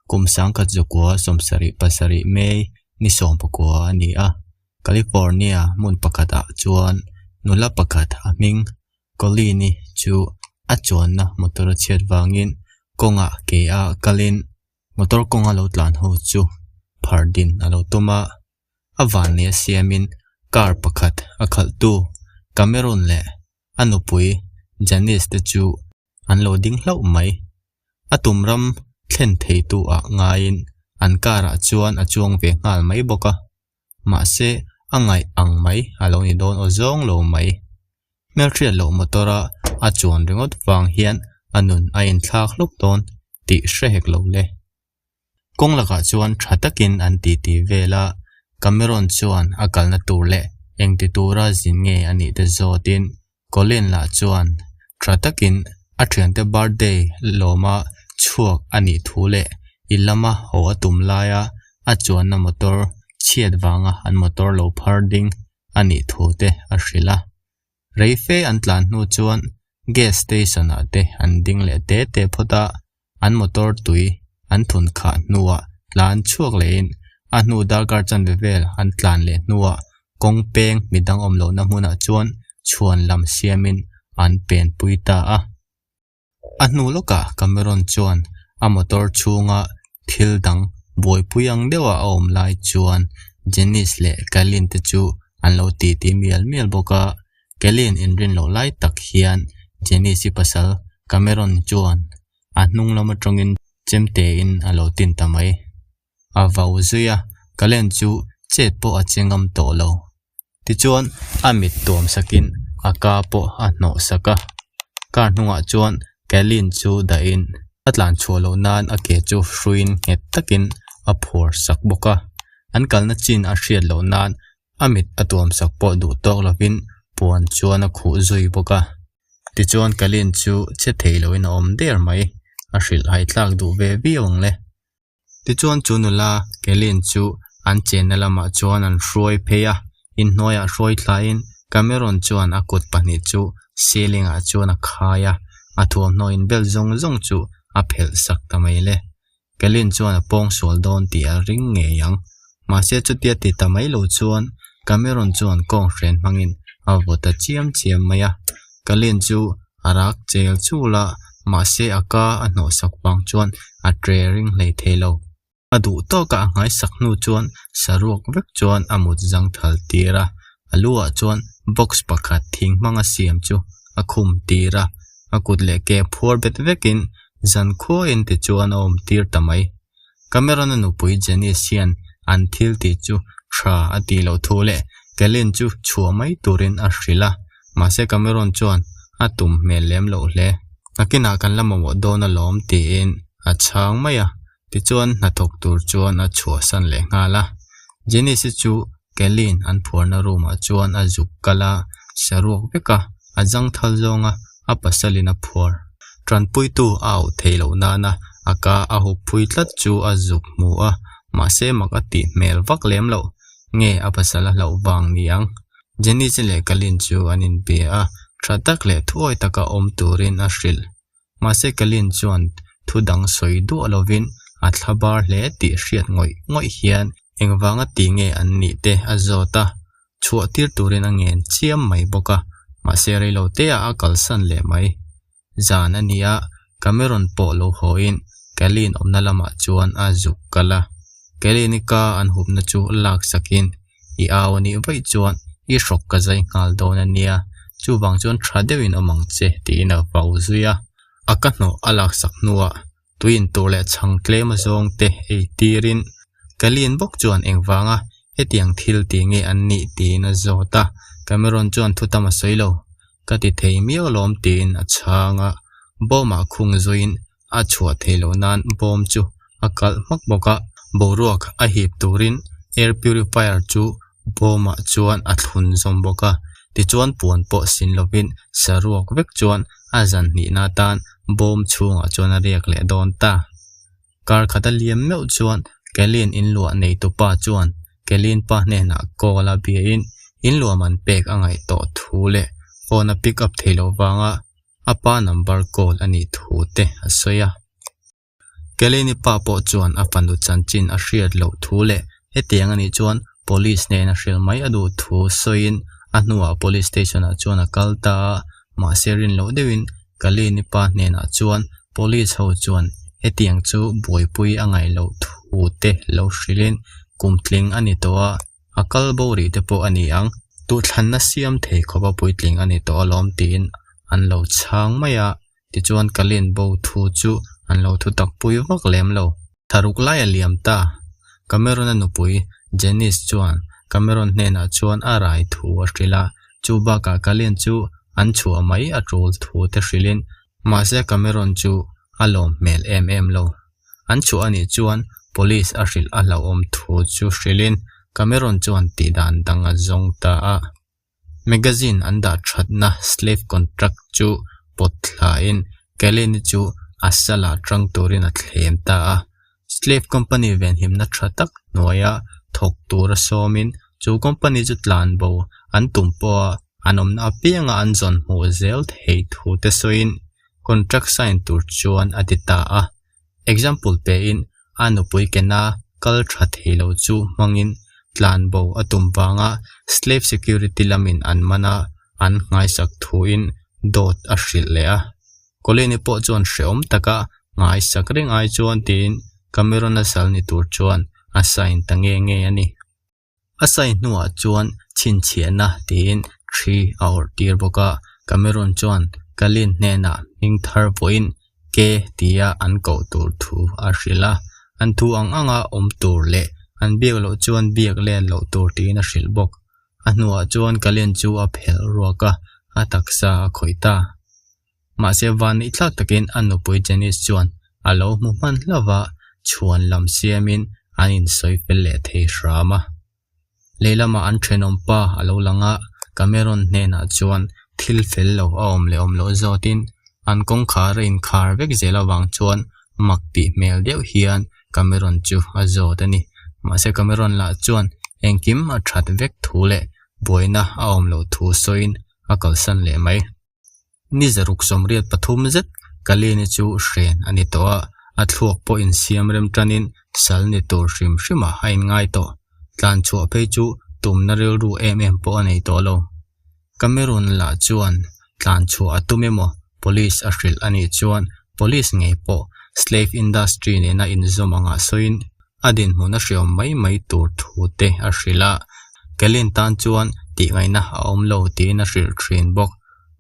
Kum 1977 May ni 19 a ni a, California hmun pakhatah chuan nula pakhat a hming Colleen-i chu a chuanna motor a chhiat vangin kawngah ke a kalin motor kawnga lo tlan ho chu phar din a lo tum a. A vanneia siamin car pakhat a khalhtu Cameron leh a nupui Janice te chu an lo ding hlauh mai. A tum ram thlen theitu ah ngaiin an car ah chuan a chuang ve nghal mai bawk a, mahse a ngaih ang mai a lo ni dawn aw zawng lo mai. Hmelhriat loh motor a a chuan ringawt vang hian a nun a inthlak hlawk dawn tih hre hek lo le. Kawng lakah chuan tha takin an titi vel a, Cameron chuan a kalna tur leh engti tura zin nge a nih te zawtin Colin lah chuan tha takin a thiante birthday lawma chhuak a nih thu leh i lama haw a tum laia a chuanna motor chhiat vanga an motor lo phar ding a nih thu te a hrilh a. Rei fe an tlan hnu chuan gas station ah te an ding leh te te phawt a, an motor tui an thun khah hnuah tlan chhuak lehin a hnu darkar chanve vel an tlan leh hnuah kawng peng midang awm lohna hmunah chuan chhuan lam siamin an pen pui ta a. A hnu lawkah Cameron chuan a motor chhunga thil dang buaipui ang deuha a awm lai chuan Janice leh Kalin te chu an lo titi mial mial bawk a. Kelly-in inrin loh lai tak hian Janice-i pasal Cameron chuan a hnung lam atangin chemtein a lo tin ta mai. A vau zui a, Cullen chu chet pawh a che ngam tawh lo. Tichuan a mit tuam sakin a ka pawh a hnawh sak a. Car hnungah chuan Kelly-in chu dahin a tlan chhuah loh nan a ke chu hruiin nghet takin a phuar sak bawk a. An kalna chin a hriat loh nan A mit a tuam sak pawh duh tawk lovin puan chuan a khuh zui bawk a. Tichuan Kalin chu che thei loin a awm der mai, a hrilh hai tlak duh ve viau ang le. Tichuan chu nula Kalin chu an chenna lamah chuan an hruai phei a, inhnuaiah hruai thlaiin Cameron chuan a kut pahnih chu ceiling ah chuan a khai a, a thuamhnaw inbel zawng zawng chu a phelh sak ta mai le. Kelin chuan a pawng sual dawn tih a ring ngei ang. Mahse chutia ti ta mai lo chuan Cameron chuan kawng hren hmangin a vaw ta chiam chiam mai a. Kelin chu a rak chel chul a, mahse a ka a hnawhsak vang chuan a tre ring hlei thei lo. A duh tawkah a nghaisak hnu chuan saruak vek chuan a mut zang thal tir a, a lu ah chuan box pakhat thing hmanga siam chu a khum tir a, a kut leh ke phuar bet vekin Zan khuain ti chuan a awm tir ta mai. Cameron-a nupui Janice hian an thil tih chu tha a tih loh thu leh Kellyn chu chhuah mai turin a hrilh a, mahse Cameron chuan a tum hmel lem loh hle. Nakinah kan la mamawh dawn alawm tiin a chhang mai a, tichuan hnathawk tur chuan a chhuahsan leh nghal a. Janice-i chu Kellyn an phuarna room-ah chuan a zuk kal a, saruak vek a, a zangthal zawnga a pasalin a phuar. Tanpuitu a auh theih loh nana a ka a hup phui tlat chu a zuk hmu a, mahse mak a tih hmel vak lem loh nge a pasal a hlauh vang ni ang. Janice leh Kalin chu an inbia a, tha tak leh thuawi taka awm turin a hrilh. Mahse Kalin chuan thu dang sawi duah lovin a thla bar hle tih hriat ngawih ngawih hian engvanga ti nge an nih te a zawt a, chhuah tir turin a ngen chiam mai bawk a, mahse reilo te ah a kalsan leh mai. Zan a ni a, Cameron pawh lo hawiin Kalin awmna lamah chuan a zuk kal a, Kalin-i ka an hupna chu lak sakin I au a nih vaih chuan i hrawk ka zai nghal dawn a nia, chuvang chuan tha deuhin awm ang che tiin a vau zui a. A ka hnawh a laksak hnuah tuiin tur leh chhang tlem a zawng te ei tirin Kalin bawk chuan engvanga hetiang thil ti nge an nih tiin a zawt a, Cameron chuan thu tam a sawi lo, ka ti thei miau alawm tiin a chhang a, bawmah khung zuiin a chhuah theih loh nan bawm chu a kalh hmak bawk a, boruak a hip turin air purifier chu bawmah chuan a thlun zawm bawk a, tichuan puan pawh sin lovin saruak vek chuan a zan hnihna atan bawm chhungah chuan a riak leh dawn ta. Kar khat a liam meuh chuan Kelly-in inluah nei tupa chuan Kelly-in pa hnenah call a biain inluah man pek a ngaih tawh thu leh phone a pick up theih loh vanga a pa number call a nih thu te a sawi a. Keleni pa pawh chuan a fanu chanchin a hriat loh thu leh hetiang a nih chuan police nen a hrilh mai a duh thu sawiin a hnuah police station ah chuan a kal ta a, mahse rin loh deuhin Kaleni pa hnenah chuan police ho chuan hetiang chu buaipui a ngaih loh thu te lo hrilhin kum tling a ni tawh a, a kal bo rih te pawh a ni ang, duhthlanna siam thei khawpa puitling a ni tawh alawm tiin an lo chhang mai a. Tichuan ka len bo thu chu an lo thu tak pui vak lem lo. Tharuk lai a liam ta. Cameron-a nupui Janice chuan Cameron hnenah chuan a rai thu a hrilh a, chu bakah ka len chu an chhuah mai a tul thu te hrilhin mahse Cameron chu a lawm hmel em em lo. An chhuah a nih chuan police a hrilh a hlauhawm thu chu hrilhin Cameron chuan tihdan dang a zawng ta a. Magazine an dah thatna slave contract chu pawt thlain Kaleni chu a salah tang turin a thlem ta a. Slave company venhimna tha tak hnuaia thawk tura sawmin chu company chu tlan bo an tum pawha an awmna apianga an zawn hmuh zel theih thu te sawiin contract sign tur chuan a ti ta a. Example pein a nupui kena kal tha thei lo chu hmangin tlan bo a tum vanga slave security lamin an man a, an nghaisak thuin dawt a hrilh leh a. Colleen-i pawh chuan hrehawm taka nghaisak reng ai chuan tiin Cameron-a sal ni tur chuan a sign ta nge nge a ni. A sai hnuah chuan chhinchhiahna tiin thi a awrh tir bawk a, Cameron chuan Kalin hnenah hming thar vawiin ke tia an koh tur thu a hrilh a, an thu ang anga awm tur leh an biak loh chuan biak len loh tur tiin a hrilh bawk. A hnuah chuan Kalin chu a phelh ruak a, a taksa a khawih ta. Mahse van neih thlak takin a nupui Janice chuan a lo hmu hman hlauh va, chhuan lam siamin an insawi fel leh thei hram a. Lehlamah an thenawm pa a lo lang a, Cameron hnenah chuan thil fel lo a awm leh awm loh zawtin an kawngkhar a inkhar vek zel avang chuan mak tih hmel deuh hian Cameron chu a zawt a ni. Mahse Cameron lah chuan engkim a that vek thu leh buaina a awm loh thu sawiin a kalsan leh mai. Ni zaruk 83 zet Kalini chu hren a ni tawh a, a thluak pawh insiam rem tanin sal ni tur hrim hrimah a inngai tawh. Tlan chhuah phei chu tumna rilru em em pawh a nei tawh lo. Cameron lah chuan tlan chhuah a tum emaw police a hrilh a nih chuan police ngei pawh slave industry nena inzawm angah sawiin a dinhmun a hriawm mai mai tur thu te a hrilh a, Kelin tan chuan tihngaihna a awm lo tiin a hrilh thin bawk.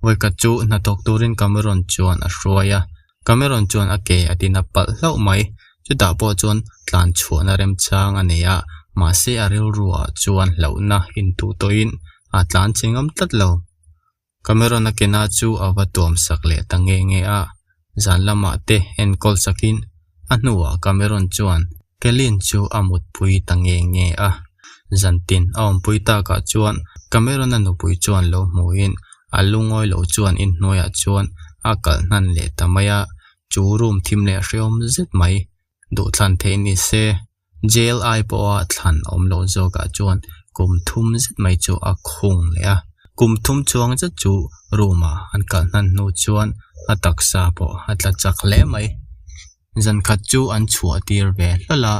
Vawikhat chu hnathawk turin Cameron chuan a hruai a, Cameron chuan a ke a tina palh hlauh mai. Chutah pawh chuan tlan chhuahna remchang a nei a, mahse a rilruah chuan hlauhna intuh tawhin a tlan che ngam tlat lo. Cameron-a kena chu a va tuam sak leh ta nge nge a, zan lamah te enkawl sakin a hnuah Cameron chuan Kellyn chu a mutpui ta nge nge a. Zantin a awmpui takah chuan Cameron-a nupui chuan lo hmuhin a lungawi lo chuan inhnuaiah chuan a kalh hnan leh ta mai a, chu room thim leh hrehawm zet mai duhthlan theih ni se. Jail ai pawha thlan awm loh zawkah chuan kum thum zet mai chu a khung leh a, kum thum chuang zet chu room ah an kalh hnan hnu chuan a taksa pawh a tla chak hle mai. Zan khat chu an chhuah tir ve hlawl a,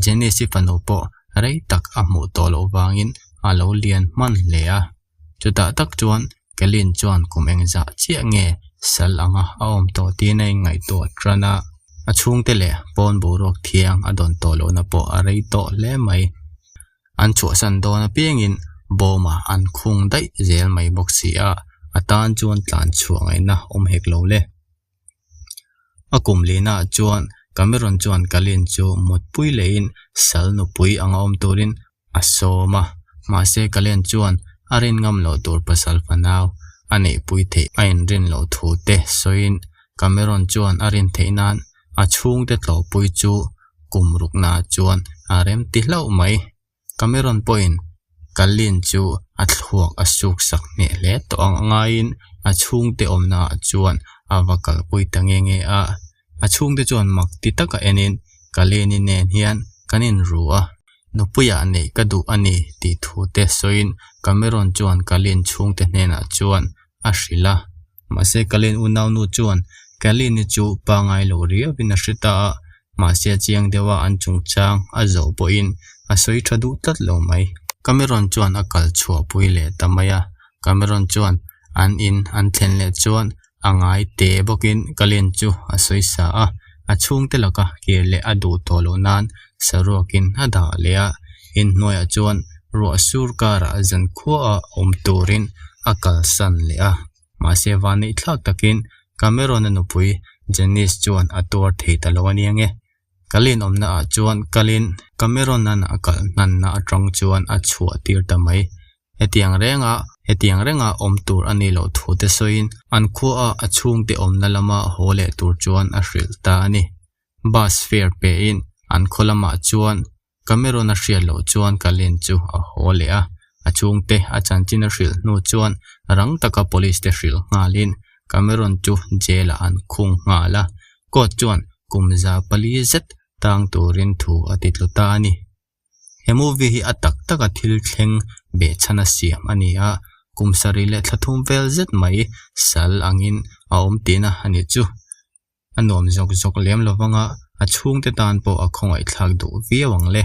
Janice-i fanu pawh rei tak a hmuh tawh loh vangin a lo lian hman hle a. Chutah tak chuan Kelin chuan kum engzah chiah nge sal anga a awm tawh tiin a inngaihtuah tan a, a chhungte leh pawn boruak thiang a dawn tawh lohna pawh a rei tawh hle mai. An chhuahsan dawn apiangin bawmah an khung daih zel mai bawk si a, a tan chuan tlan chhuah ngaihna awm hek lo le. A kum lihnaah chuan Cameron chuan Kalin chu mutpui lehin sal nupui anga awm turin a sawm a, mahse Kalin chuan a rin ngam loh tur pasal fanau a neihpui theih a inrin loh thu te sawiin Cameron chuan a rin theih nan a chhungte tlawhpui chu kum ruknaah chuan a rem ti hlauh mai. Cameron pawhin Kalin chu a thluak a suk sak hneh hle tawh ang angaiin a chhungte awmnaah chuan a va kalpui ta nge nge a. A chhungte chuan mak ti taka enin Kalini nen hian kan inru a, nupuiah neih ka duh a ni tih thu te sawiin Cameron chuan Kalin chhungte hnenah chuan a hrilh a. Mahse Kalin unaunu chuan Kalini chu pangai lo riauin a hre ta a. Mahse chiang deuha an chungchang a zawh pawhin a sawi tha duh tlat lo mai. Cameron chuan a kal chhuahpui leh ta mai a. Cameron chuan an in an thlen leh chuan a ngai te bawkin Colleen chu a sawi sa a. A chhungte laka kir leh a duh tawh loh nan saruakin a dah leh a. Inhnuaiah chuan ruah sur karah zankhuaah awm turin a kalsan leh a. Mahse vanneih thlak takin Cameron-a nupui Janice chuan a tuar thei ta lo a nia nge. Kalin awmna ah chuan kalin Cameron-a'n a kalh hnanna atang chuan a chhuah tir ta mai. Hetiang renga hetiang renga awm tur a nih loh thu te sawiin an khuaah a chhungte awmna lama haw leh tur chuan a hrilh ta a ni. Bus fare pein an khaw lamah chuan Cameron a hriat loh chuan Kalin chu a haw leh a, a chhungte a chanchin a hrilh hnu chuan rang taka police te hrilh nghalin Cameron chu jail ah an khung nghal a, court chuan kum 400 zet tang turin thu a ti tlu ta a ni. He movie hi a tak taka thil thleng behchhan a siam a ni a, kum sarih leh thla thum vel zet mai sal angin a awm tihna a ni chu. A nuam zawk zawk lem lovanga a chhungte tan pawh a khawngaihthlak duh viau ang le.